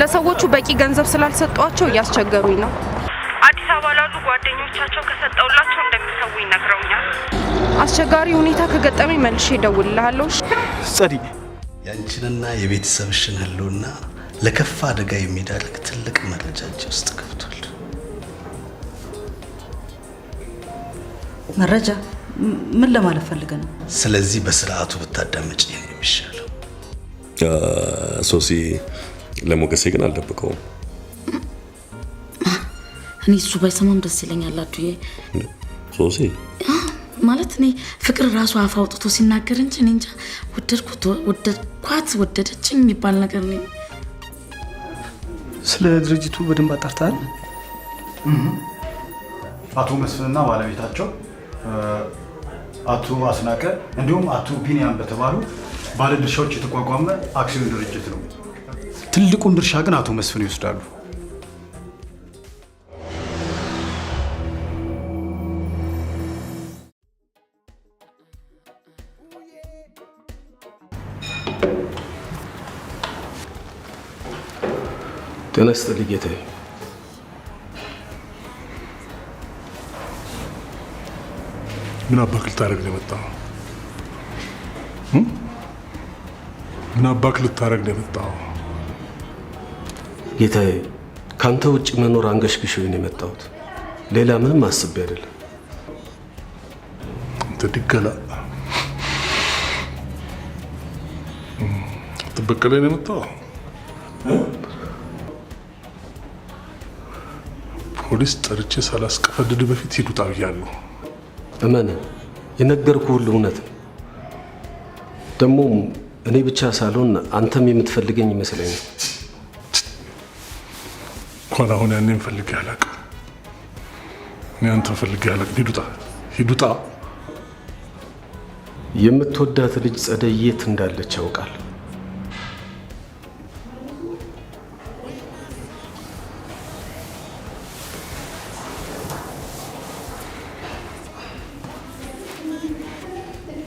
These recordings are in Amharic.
ለሰዎቹ በቂ ገንዘብ ስላልሰጧቸው እያስቸገሩኝ ነው። አዲስ አበባ ላሉ ጓደኞቻቸው ከሰጠውላቸው እንደሚተዉኝ ነግረውኛል። አስቸጋሪ ሁኔታ ከገጠመኝ መልሼ እደውልልሃለሁ። እሺ? ጸዲ፣ ያንቺንና የቤተሰብሽን ህልውና ለከፋ አደጋ የሚዳርግ ትልቅ መረጃ እጄ ውስጥ ገብቷል። መረጃ ምን ለማለት ፈልገህ ነው? ስለዚህ በስርዓቱ ብታዳምጪ ነው የሚሻለው። ሶሲ፣ ለሞገሴ ግን አልደብቀውም። እኔ እሱ ባይሰማም ደስ ይለኛል አዱዬ። ሶሲ። ማለት እኔ ፍቅር ራሱ አፍ አውጥቶ ሲናገር እንጂ እኔ እንጃ፣ ወደድኩት፣ ወደድኳት፣ ወደደችኝ የሚባል ነገር ነው። ስለ ድርጅቱ በደንብ አጣርተሃል? አቶ መስፍንና ባለቤታቸው አቶ አስናቀ እንዲሁም አቶ ቢንያም በተባሉ ባለድርሻዎች የተቋቋመ አክሲዮን ድርጅት ነው። ትልቁን ድርሻ ግን አቶ መስፍን ይወስዳሉ። ጤና ይስጥልኝ ጌታዬ። ምን አባክ ልታደርግ ነው የመጣኸው? ምን አባክ ልታደርግ ነው የመጣኸው? ጌታዬ፣ ካንተ ውጭ መኖር አንገሽግሾኝ ነው የመጣሁት። ሌላ ምንም አስቤ አይደለም። አንተ ድገላ፣ ትበቀለኝ ነው የመጣኸው? ፖሊስ ጠርቼ ሳላስቀፈድድ በፊት ሂድ ውጣ ብያለሁ። እመን፣ የነገርኩህ ሁሉ እውነት ነው። ደግሞ እኔ ብቻ ሳልሆን አንተም የምትፈልገኝ ይመስለኛል። እንኳን አሁን ያኔም ፈልጌ አላውቅም። እኔ አንተን ፈልጌ አላውቅም። ሂድ ውጣ፣ ሂድ ውጣ። የምትወዳት ልጅ ጸደይ የት እንዳለች ያውቃል።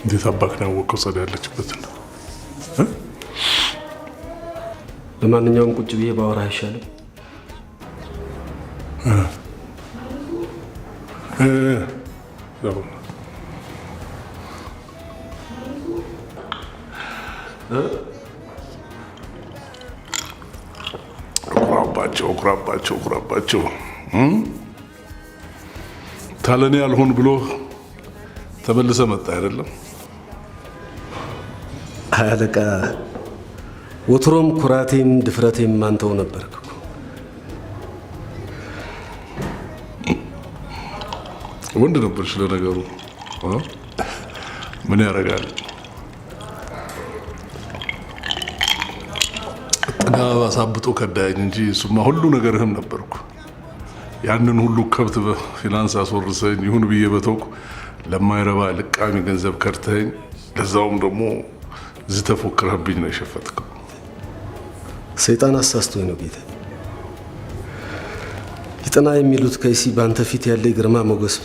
እንዴት አባክ ነው ያወቀው ጸደይ ያለችበትን? ለማንኛውም ቁጭ ብዬ ባወራ አይሻልም? እ ያው ኩራባቸው፣ ኩራባቸው፣ ኩራባቸው። ታለኔ አልሆን ብሎ ተመልሰ መጣ አይደለም? አይ አለቃ፣ ወትሮም ኩራቴም ድፍረቴም አንተው ነበርክ እኮ። ወንድ ነበርሽ ለነገሩ። ምን ያደርጋል፣ ጥጋብ አሳብጦ ከዳኝ እንጂ እሱማ ሁሉ ነገርህም ነበርኩ። ያንን ሁሉ ከብት በፊናንስ አስወርሰኝ ይሁን ብዬ በተውኩ ለማይረባ ልቃሚ ገንዘብ ከድተኸኝ፣ ለዛውም ደግሞ ዝተህ ፎክረህብኝ ነው የሸፈትከው። ሰይጣን አሳስቶኝ ነው ጌታ። ይጥና የሚሉት ከይሲ በአንተ ፊት ያለ ግርማ ሞገስ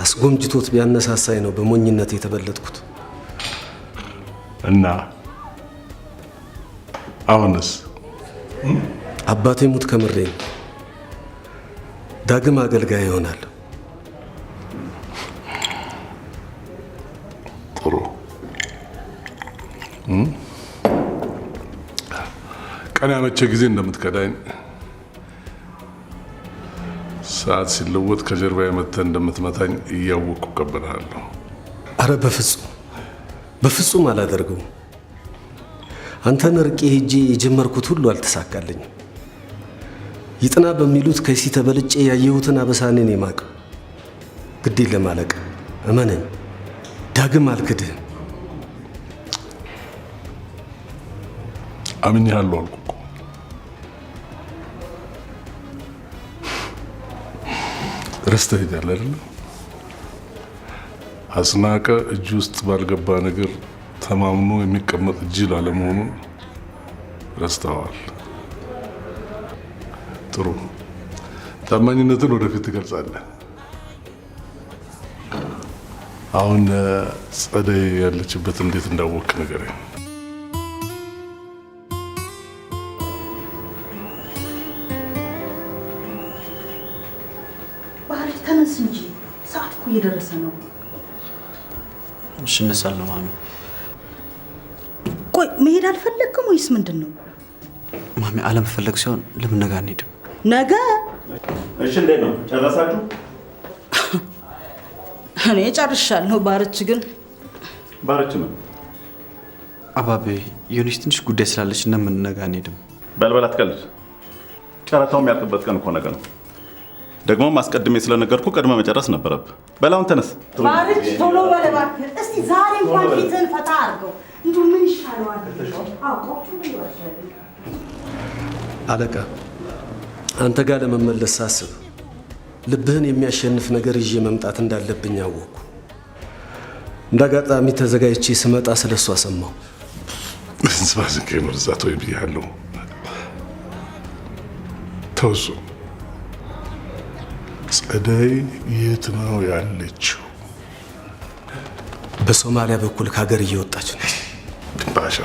አስጎምጅቶት ቢያነሳሳኝ ነው በሞኝነት የተበለጥኩት። እና አሁንስ? አባቴ ሙት ከምሬ ነው። ዳግም አገልጋይ ይሆናል። ጥሩ፣ ቀን ያመቸ ጊዜ እንደምትከዳኝ፣ ሰዓት ሲለወጥ ከጀርባ የመተህ እንደምትመታኝ እያወቅኩ እቀበልሃለሁ። አረ በፍጹም በፍጹም አላደርገውም። አንተን ርቄ ሄጄ የጀመርኩት ሁሉ አልተሳካልኝም። ይጥና በሚሉት ከይሲ ተበልጬ ያየሁትን አበሳ እኔ ነኝ የማውቀው። ግድ የለም አለቃ፣ እመነኝ፣ ዳግም አልክድህም። አምኜሃለሁ አልኩህ እኮ። ረስተኸኛል አይደለም? አስናቀ እጅ ውስጥ ባልገባ ነገር ተማምኖ የሚቀመጥ ጅል አለመሆኑን ረስተዋል። ጥሩ፣ ታማኝነትን ወደፊት ትገልጻለህ። አሁን ጸደይ ያለችበት እንዴት እንዳወቅክ ንገረኝ። ባህሪ ተነስ እንጂ ሰዓት እኮ እየደረሰ ነው። እሺ እነሳለሁ ማሚ። ቆይ መሄድ አልፈለግክም ወይስ ምንድን ነው? ማሚ አለመፈለግ ሲሆን ለምን ነገ አንሄድም? ነገ? እሺ እንዴት ነው ጨረሳችሁ? እኔ ጨርሻለሁ። ባርች ግን ባርች ነው አባቤ የሆነች ትንሽ ጉዳይ ስላለች ለምን ነገ አንሄድም? በልበል አትቀልድ። ጨረታው የሚያልቅበት ቀን እኮ ነገ ነው። ደግሞም አስቀድሜ ስለነገርኩ ቀድመ መጨረስ ነበረብህ። በላውን ተነስ። ባርች ቶሎ በል እባክህ። እስቲ ዛሬ እንኳን ፊትህን ፈታ አድርገው። እንዲሁ ምን ይሻለዋል? አዎ ቆርጡ ይወርዳል። አለቃ አንተ ጋር ለመመለስ ሳስብ ልብህን የሚያሸንፍ ነገር ይዤ መምጣት እንዳለብኝ አወቅኩ። እንዳጋጣሚ ተዘጋጅቼ ስመጣ ስለሷ ሰማሁ። ዝባዝንኬ ነው እዛ ተወኝ ብያለሁ። ተው እሱ። ጸደይ የት ነው ያለችው? በሶማሊያ በኩል ከሀገር እየወጣች ነው። ባሻ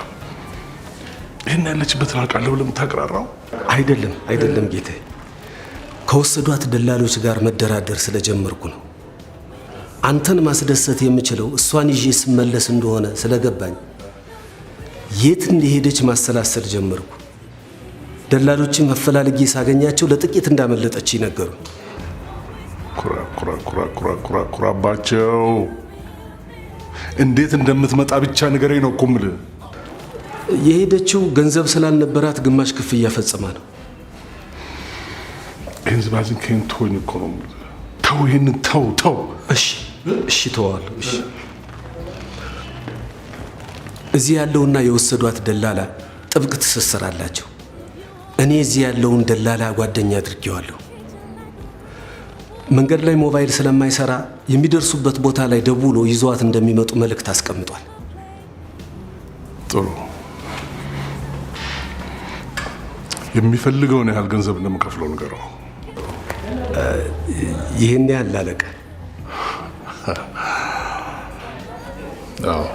ይህን ያለችበትን አውቃለሁ ብለህ የምታቅራራው? አይደለም አይደለም ጌታዬ፣ ከወሰዷት ደላሎች ጋር መደራደር ስለጀመርኩ ነው። አንተን ማስደሰት የምችለው እሷን ይዤ ስመለስ እንደሆነ ስለገባኝ የት እንደሄደች ማሰላሰል ጀመርኩ። ደላሎችን መፈላልጌ ሳገኛቸው ለጥቂት እንዳመለጠች ይነገሩ። ኩራ ኩራ ኩራ ኩራ ኩራ ኩራባቸው። እንዴት እንደምትመጣ ብቻ ንገረኝ ነው እኮ የምልህ። የሄደችው ገንዘብ ስላልነበራት ግማሽ ክፍያ ፈጽማ ነው። ይህን ዝባዝንኬን ተወኝ እኮ ነው የምልህ። ተው ይህንን ተው ተው። እሺ እሺ ተዋለሁ። እሺ እዚህ ያለውና የወሰዷት ደላላ ጥብቅ ትስስር አላቸው። እኔ እዚህ ያለውን ደላላ ጓደኛ አድርጌዋለሁ። መንገድ ላይ ሞባይል ስለማይሰራ የሚደርሱበት ቦታ ላይ ደውሎ ይዘዋት እንደሚመጡ መልእክት አስቀምጧል። ጥሩ። የሚፈልገውን ያህል ገንዘብ እንደምከፍለው ንገረው። ይህን ያህል አለቃ? አዎ፣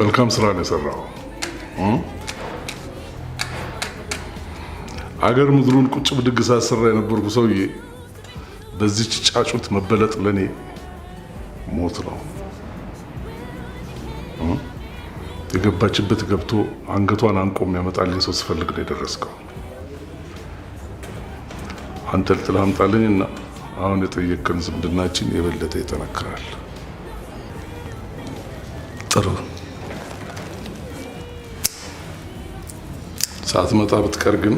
መልካም ስራ ነው የሰራው። አገር ምድሩን ቁጭ ብድግ ሳሰራ የነበርኩ ሰውዬ በዚች ጫጩት መበለጥ ለኔ ሞት ነው። የገባችበት ገብቶ አንገቷን አንቆ የሚያመጣልኝ ሰው ስፈልግ ነው የደረስከው። አንጠልጥለህ አምጣልኝና አሁን የጠየቅከን ዝምድናችን የበለጠ ይጠነክራል። ጥሩ። ሳትመጣ ብትቀር ግን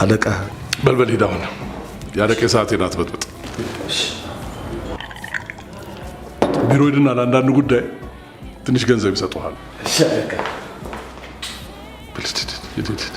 አለቃ በልበል ሂድ። አሁን የአለቄ ሰዓቴን አትበጥብጥ። ቢሮ ሂድና ለአንዳንድ ጉዳይ ትንሽ ገንዘብ ይሰጡሃል። እሺ አለቃ። ሂድ ሂድ ሂድ።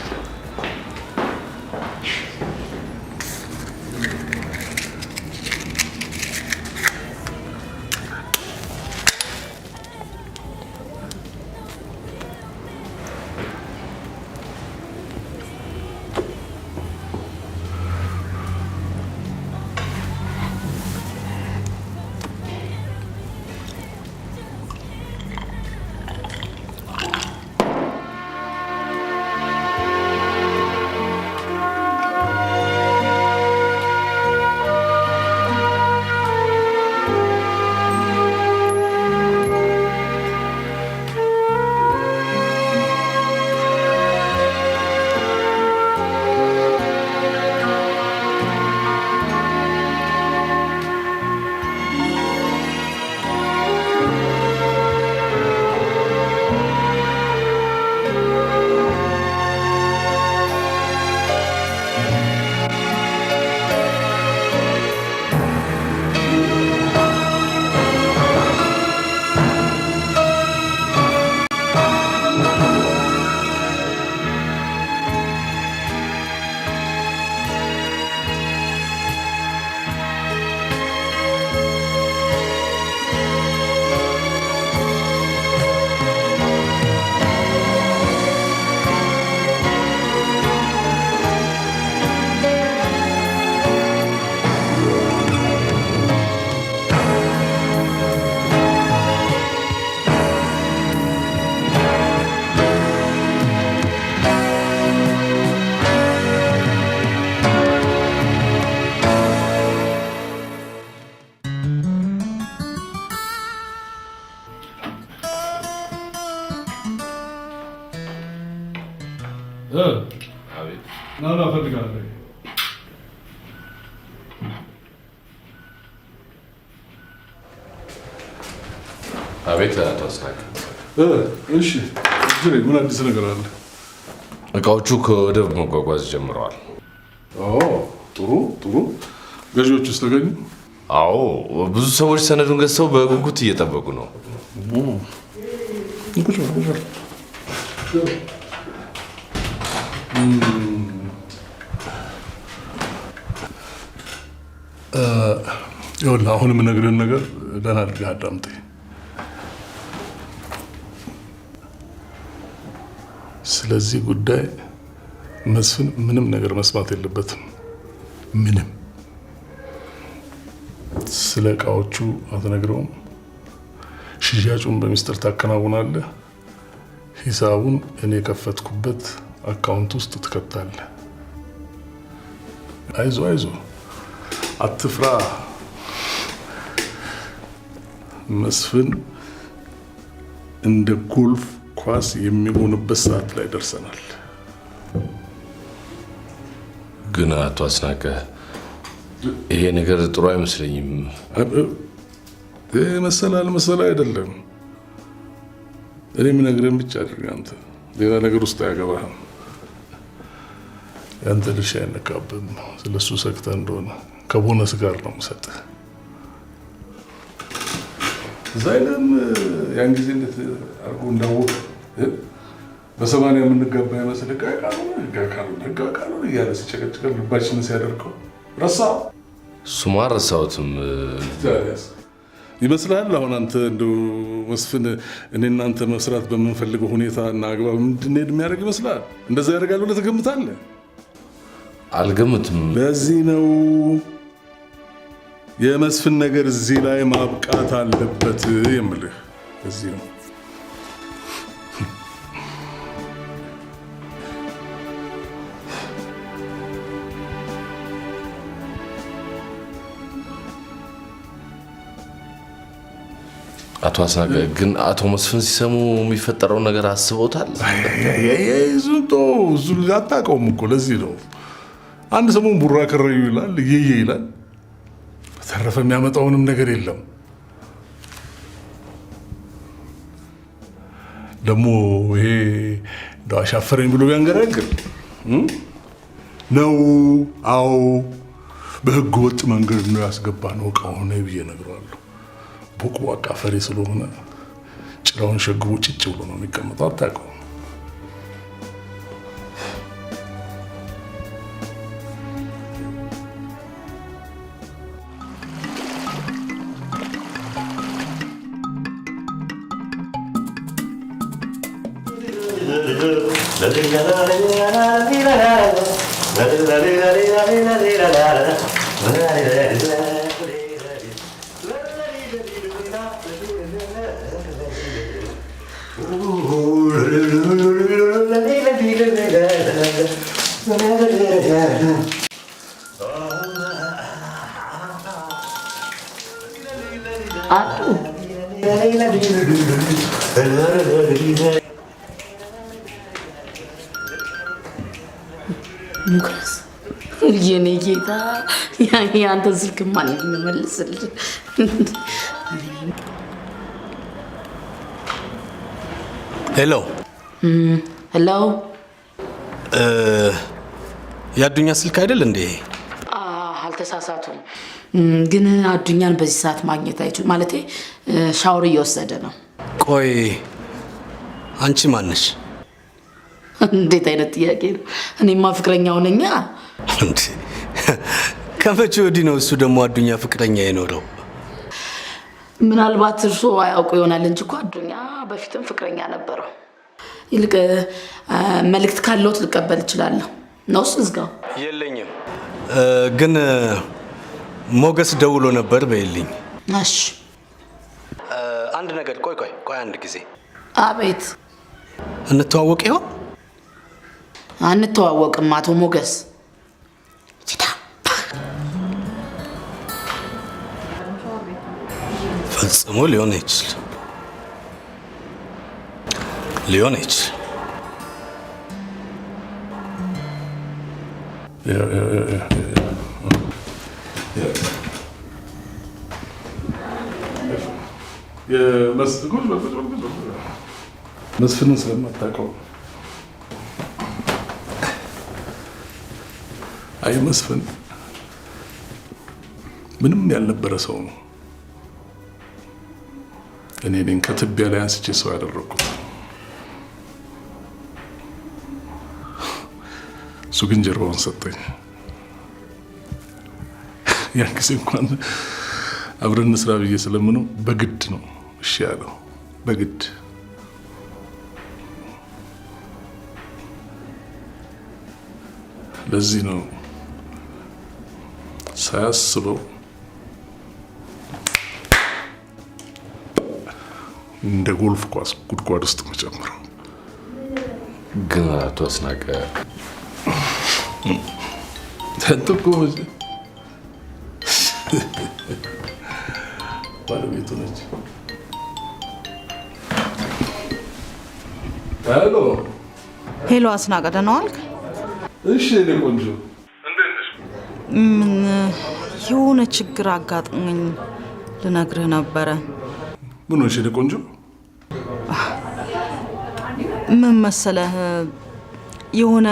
ትፈልጋለህ? አቤት አቶ አስናቀ። እሺ ጅሬ፣ ምን አዲስ ነገር አለ? እቃዎቹ ከወደብ መጓጓዝ ጀምረዋል። ጥሩ ጥሩ። ገዢዎች ውስጥ ተገኙ? አዎ፣ ብዙ ሰዎች ሰነዱን ገዝተው በጉጉት እየጠበቁ ነው። ቁጭ በል ቁጭ በል። ይኸውልህ አሁን የምነግርህን ነገር ደህና አድርገህ አዳምጠኝ። ስለዚህ ጉዳይ መስፍን ምንም ነገር መስማት የለበትም። ምንም ስለ እቃዎቹ አትነግረውም። ሽያጩን በሚስጥር ታከናውናለህ። ሂሳቡን እኔ የከፈትኩበት account ውስጥ ትከታለህ። አይዞ አይዞ፣ አትፍራ። መስፍን እንደ ጎልፍ ኳስ የሚሆንበት ሰዓት ላይ ደርሰናል። ግን አቶ አስናቀ ይሄ ነገር ጥሩ አይመስለኝም። መሰለ አልመሰለ አይደለም። እኔ የምነግርህን ብቻ አድርግ። አንተ ሌላ ነገር ውስጥ አያገባህም። የአንተ ድርሻ አይነካብህም። ስለሱ ሰግተህ እንደሆነ ከቦነስ ጋር ነው የምሰጥህ። ዛይለም ያን ጊዜ እንዴት አድርጎ እንዳወቀ በ80 የምንጋባ ይመስል ህግ ካልሆነ ህግ ካልሆነ ህግ ካልሆነ እያለ ሲጨቀጭቀን ልባችንን ሲያደርገው ረሳው። እሱማ አልረሳሁትም። ይመስልሃል? አሁን አንተ እንደው መስፍን እኔ እናንተ መስራት በምንፈልገው ሁኔታ እና አግባብ እንድንሄድ የሚያደርግ ይመስልሃል? እንደዛ ያደርጋል ብለህ ትገምታለህ? አልገምትም። ለዚህ ነው የመስፍን ነገር እዚህ ላይ ማብቃት አለበት የምልህ። እዚህ ነው። አቶ አስናቀ ግን አቶ መስፍን ሲሰሙ የሚፈጠረውን ነገር አስበውታል? እሱን ተወው፣ እሱን አታውቀውም እኮ። ለዚህ ነው አንድ ሰሞን ቡራ ከረዩ ይላል፣ እየየ ይላል። በተረፈ የሚያመጣውንም ነገር የለም። ደግሞ ይሄ እንደው አሻፈረኝ ብሎ ቢያንገራግር ነው። አዎ በህገ ወጥ መንገድ ነው ያስገባ ነው እቃውን ብዬ እነግረዋለሁ። ቦቅቧቃ ፈሪ ስለሆነ ጭራውን ሸግቦ ጭጭ ብሎ ነው የሚቀመጠው። አታውቀውም። አጡ ሞገስ፣ የኔ ጌታ፣ የአንተን ስልክ ማን የሚመልስልህ? Hello Hello፣ የአዱኛ ስልክ አይደል እንዴ? አልተሳሳቱም። ግን አዱኛን በዚህ ሰዓት ማግኘት አይችሉም። ማለቴ ሻወር እየወሰደ ነው። ቆይ አንቺ ማነሽ? እንዴት አይነት ጥያቄ ነው? እኔማ ፍቅረኛው ነኛ። እንዴ ከመቼ ወዲህ ነው እሱ ደግሞ አዱኛ ፍቅረኛ የኖረው? ምናልባት እርሶ አያውቁ ይሆናል እንጂ እኮ አዱኛ በፊትም ፍቅረኛ ነበረው። ይልቅ መልእክት ካለዎት ልቀበል እችላለሁ። ነውስ እዝጋው? የለኝም፣ ግን ሞገስ ደውሎ ነበር በይልኝ። እሺ። አንድ ነገር ቆይ ቆይ ቆይ አንድ ጊዜ። አቤት። እንተዋወቅ ይሆን? አንተዋወቅም አቶ ሞገስ። ፈጽሞ ሊሆን አይችልም፣ ሊሆን አይችልም። መስፍንን ስለማታውቀው። አይ መስፍን ምንም ያልነበረ ሰው ነው። እኔ ነኝ ከትቢያ ላይ አንስቼ ሰው ያደረኩት። እሱ ግን ጀርባውን ሰጠኝ። ያን ጊዜ እንኳን አብረን እንስራ ብዬ ስለምነው በግድ ነው እሺ ያለው፣ በግድ። ለዚህ ነው ሳያስበው እንደ ጎልፍ ኳስ ጉድጓድ ውስጥ መጨመረው። ግን አቶ አስናቀ አንተ እኮ ባለቤቱ ነች። ሄሎ። ሄሎ አስናቀ፣ ደህና ዋልክ? እሺ የኔ ቆንጆ። ምን የሆነ ችግር አጋጥሞኝ ልነግርህ ነበረ። ምን ሆንሽ የኔ ቆንጆ? ምን መሰለህ፣ የሆነ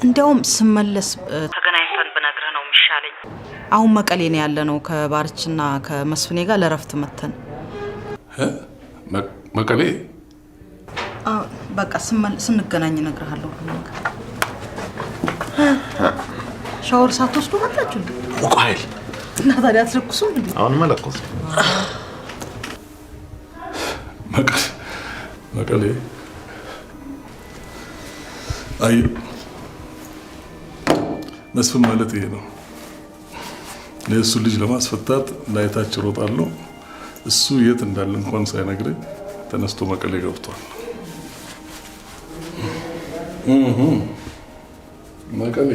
እንዲያውም ስመለስ ተገናኝተን ብነግርህ ነው የሚሻለኝ። አሁን መቀሌ ነው ያለነው ከባርችና ከመስፍኔ ጋር ለእረፍት መተን። መቀሌ? በቃ ስንገናኝ እነግርሃለሁ ሁሉ ነገር። ሻወር ሳትወስዱ መጣችሁ እንዴ? ሞቋል። እና ታዲያ አትለኩሱም እንዴ? አሁንማ ለኮስ። መቀሌ። አይ መስፍን ማለት ይሄ ነው። የእሱ ልጅ ለማስፈታት ላይታች እሮጣለሁ። እሱ የት እንዳለ እንኳን ሳይነግረኝ ተነስቶ መቀሌ ገብቷል። መቀሌ።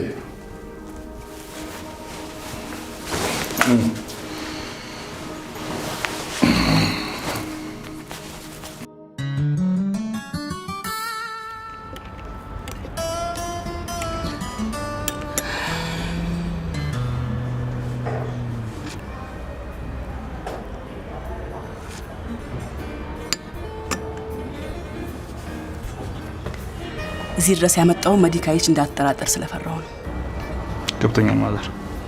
እዚህ ድረስ ያመጣው መዲካይች እንዳትጠራጠር ስለፈራሁ ነው። ገብቶኛል mother።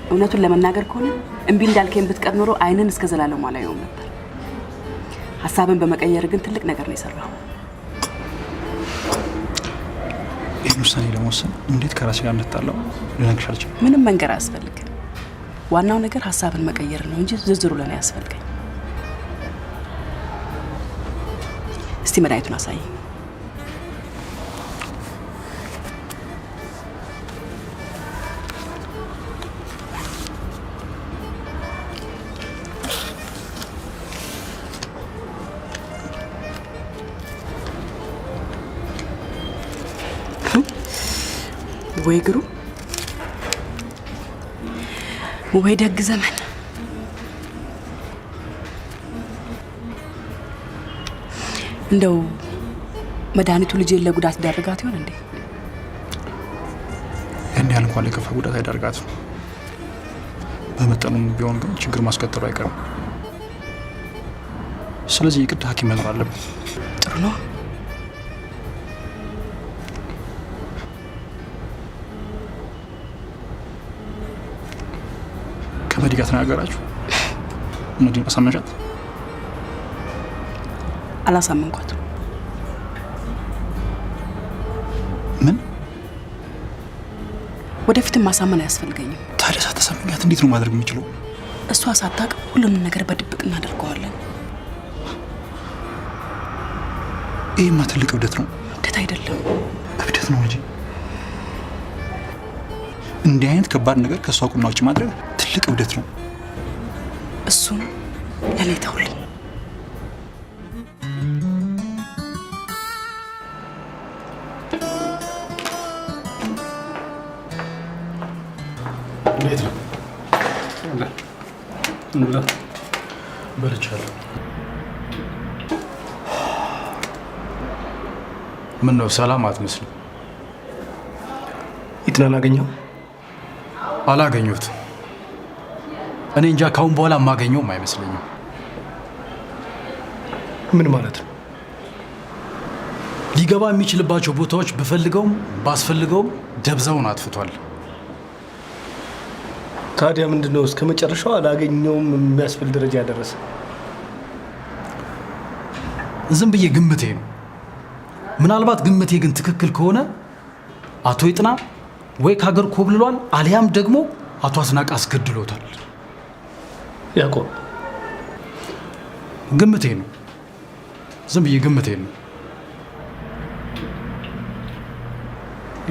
እውነቱን ለመናገር ከሆነ እምቢ እንዳልከኝ ብትቀር ኖሮ አይንን እስከ ዘላለሙ አላየውም ነበር። ሀሳብን በመቀየር ግን ትልቅ ነገር ነው የሰራው። ይህን ውሳኔ ለመወሰን እንዴት ከራሴ ጋር እንደተጣላሁ ልነግርሽ አልችልም። ምንም መንገር አያስፈልግም። ዋናው ነገር ሀሳብን መቀየር ነው እንጂ ዝርዝሩ ለኔ አያስፈልገኝ። እስቲ መድኃኒቱን አሳይ። ወይ ግሩ፣ ወይ ደግ ዘመን። እንደው መድኃኒቱ ልጄን ለጉዳት ዳርጋት ይሆን እንዴ? ያን ያህል እንኳን ለከፋ ጉዳት አይዳርጋትም። በመጠኑም ቢሆን ግን ችግር ማስከተሉ አይቀርም። ስለዚህ የግድ ሐኪም መኖር አለበት። ጥሩ ነው። ከመዲ ጋር ተነጋገራችሁ? መዲን አሳመንሻት? አላሳመንኳትም። ምን? ወደፊትም ማሳመን አያስፈልገኝም። ታዲያ ሳታሳምኛት እንዴት ነው ማድረግ የምችለው? እሷ ሳታውቅ ሁሉንም ነገር በድብቅ እናደርገዋለን። ይሄማ ትልቅ እብደት ነው። እብደት አይደለም፣ እብደት ነው እንጂ። እንዲህ አይነት ከባድ ነገር ከእሷ እውቅና ውጭ ማድረግ ትልቅ እብደት ነው። እሱን ለእኔ ተውልኝ። እንዴት ነው? እንብላ። በልቻለሁ። ምን ነው ሰላም አትመስልም? ይጥናን አገኘው? አላገኘሁትም። እኔ እንጃ ካሁን በኋላ የማገኘውም አይመስለኝም። ምን ማለት ነው? ሊገባ የሚችልባቸው ቦታዎች ብፈልገውም ባስፈልገውም ደብዛውን አጥፍቷል። ታዲያ ምንድነው እስከ መጨረሻው አላገኘውም የሚያስብል ደረጃ ያደረሰ? ዝም ብዬ ግምቴ ነው። ምናልባት ግምቴ ግን ትክክል ከሆነ አቶ ይጥና ወይ ከሀገር ኮብልሏል፣ አሊያም ደግሞ አቶ አስናቀ አስገድሎታል። ያዕቆብ፣ ግምቴ ነው። ዝም ብዬ ግምቴ ነው።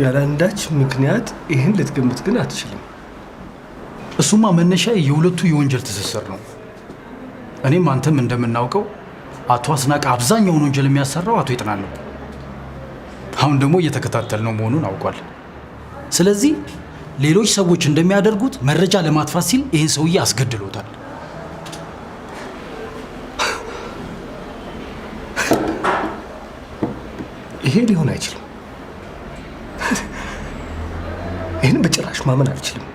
ያለ አንዳች ምክንያት ይህን ልትገምት ግን አትችልም። እሱማ መነሻ የሁለቱ የወንጀል ትስስር ነው። እኔም አንተም እንደምናውቀው አቶ አስናቀ አብዛኛውን ወንጀል የሚያሰራው አቶ ይጥና ነው። አሁን ደግሞ እየተከታተል ነው መሆኑን አውቋል። ስለዚህ ሌሎች ሰዎች እንደሚያደርጉት መረጃ ለማጥፋት ሲል ይህን ሰውዬ አስገድሎታል። ይሄ ሊሆን አይችልም። ይህን በጭራሽ ማመን አልችልም።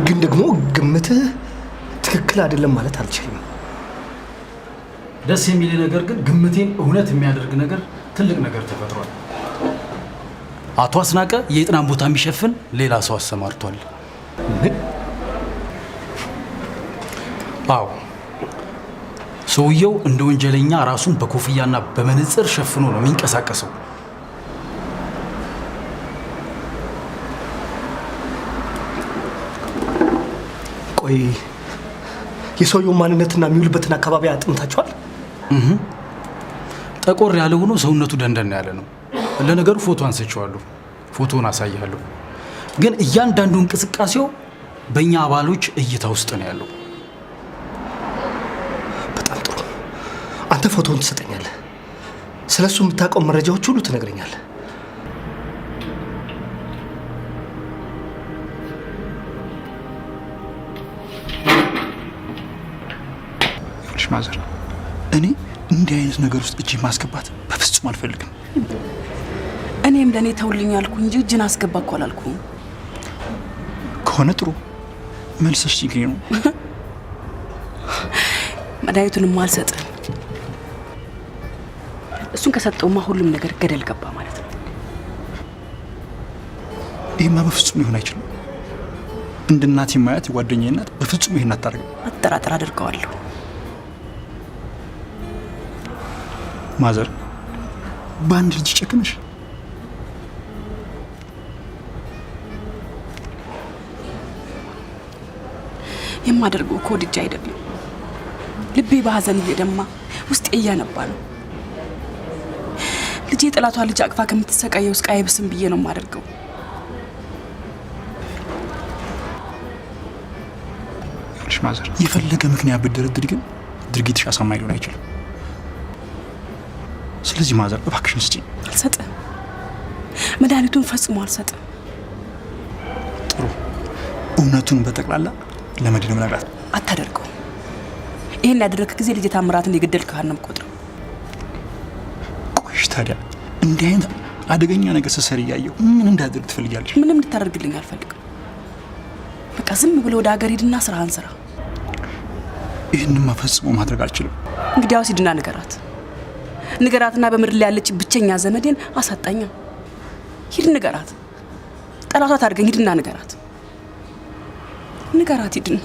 ግን ደግሞ ግምትህ ትክክል አይደለም ማለት አልችልም። ደስ የሚል ነገር ግን ግምቴን እውነት የሚያደርግ ነገር ትልቅ ነገር ተፈጥሯል። አቶ አስናቀ የይጥናን ቦታ የሚሸፍን ሌላ ሰው አሰማርቷል። ምን? አዎ፣ ሰውየው እንደ ወንጀለኛ ራሱን በኮፍያና በመነጽር ሸፍኖ ነው የሚንቀሳቀሰው። ቆይ የሰውየው ማንነትና የሚውልበትን አካባቢ አጥንታችኋል? ጠቆር ያለ ሆኖ ሰውነቱ ደንደን ያለ ነው። ለነገሩ ፎቶ አንስቼዋለሁ፣ ፎቶውን አሳይሃለሁ። ግን እያንዳንዱ እንቅስቃሴው በእኛ አባሎች እይታ ውስጥ ነው ያለው። በጣም ጥሩ። አንተ ፎቶውን ትሰጠኛለህ፣ ስለሱ የምታውቀው መረጃዎች ሁሉ ትነግረኛለህ። ይኸውልሽ ማዘር፣ እኔ እንዲህ አይነት ነገር ውስጥ እጅ ማስገባት በፍጹም አልፈልግም። እኔም ለእኔ ተውልኝ አልኩ እንጂ እጅን አስገባ እኮ አላልኩም። ከሆነ ጥሩ መልሰሽ ችግኝ ነው። መድኃኒቱንም አልሰጥም። እሱን ከሰጠውማ ሁሉም ነገር ገደል ገባ ማለት ነው። ይህማ በፍጹም ሊሆን አይችልም። እንደ እናቴ ማያት የጓደኛዬ እናት በፍጹም ይሄን አታደርግም። አጠራጠር አድርገዋለሁ። ማዘር፣ በአንድ ልጅ ጨክነሽ የማደርገው እኮ ወድጄ አይደለም። ልቤ በሀዘን እየደማ ውስጤ እያነባ ነው። ልጄ የጠላቷ ልጅ አቅፋ ከምትሰቃየው ስቃይ አይብስም ብዬ ነው የማደርገው። ይኸውልሽ ማዘር፣ የፈለገ ምክንያት ብትደረድሪ ግን ድርጊትሽ አሳማኝ ሊሆን አይችልም። ስለዚህ ማዘር እባክሽን ስጪኝ። አልሰጥም። መድኃኒቱን ፈጽሞ አልሰጥም። ጥሩ፣ እውነቱን በጠቅላላ ለመድን ምነግራት። አታደርገውም። ይሄን ያደረግክ ጊዜ ልጄ ታምራትን የገደልክ ነው የምቆጥረው። ቆይሽ ታዲያ እንዲህ አይነት አደገኛ ነገር ስትሰሪ እያየሁ ምን እንዳደርግ ትፈልጊያለሽ? ምንም እንድታደርግልኝ አልፈልግም። በቃ ዝም ብለህ ወደ ሀገር ሂድና ስራህን ስራ። ይህንማ ፈጽሞ ማድረግ አልችልም። እንግዲያውስ ሂድና ንገራት። ንገራትና በምድር ላይ ያለች ብቸኛ ዘመዴን አሳጣኛ። ሂድ ንገራት። ጠላቷ ታድርገኝ። ሂድና ንገራት። ንገራት ሂድና።